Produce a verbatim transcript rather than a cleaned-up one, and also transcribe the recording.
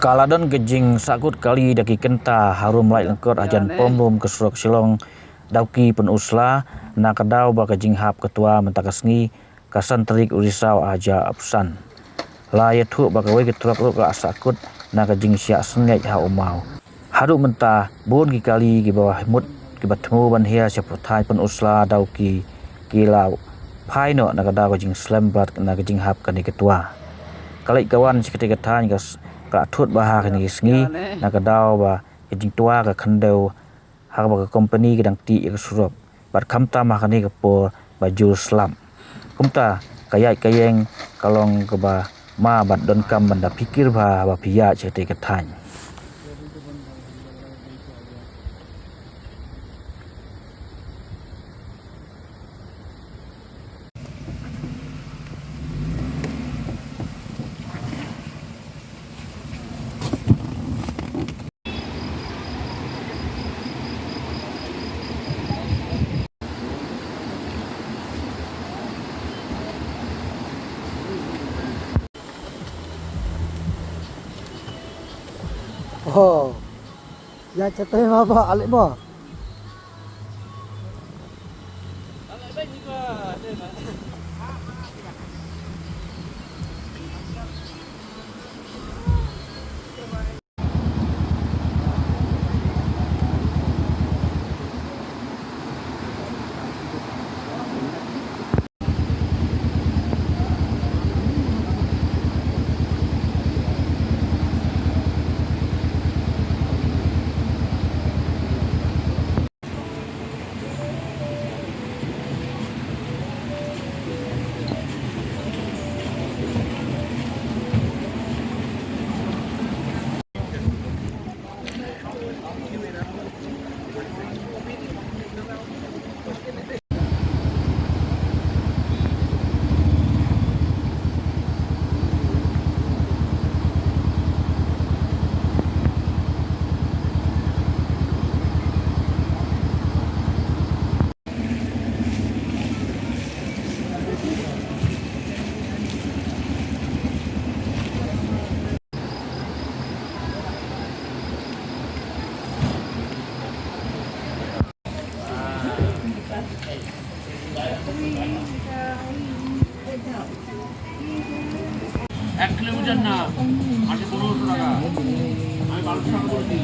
Ka la don ka jingsahkut kali da ki kynta harum laitlyngkot hajan pom rum ka surok Shillong Dawki Pynursla, na ka daw ba ka jinghap ka twa mynta ka sngi ka san tarik u Risaw arhajar arphew san. La ïathuh ba kawei ka trok ruh ka la sahkut na ka jingshah sngewbha ha u maw. Haduh mynta bun ki kali kiba mut kiba thmu ban hiar sha pyrthei Pynursla Dawki ki la phai noh na ka daw ka jingslem bad na ka jinghap kane ka twa. Ka leit ka wan sha katei ka thaiñ ka s-, ka la thut bha ha kine ki sngi na ka daw ba ka jingtwa ka khyndew ha kaba ka kompani ka dang tih ïa ka surok bad khamtam ha kane ka por ba jur slap. Kumta ka ïaid ka ïeng ka long kaba ma bad donkam ban da phikir bha haba phi ïaid sha katei ka thaiñ. Oh. Ya, cetai ma ba, alik ma. এক কিলো ওজন না, মাটি পনেরোশো টাকা। আমি বারোশো টাকা করে দিই।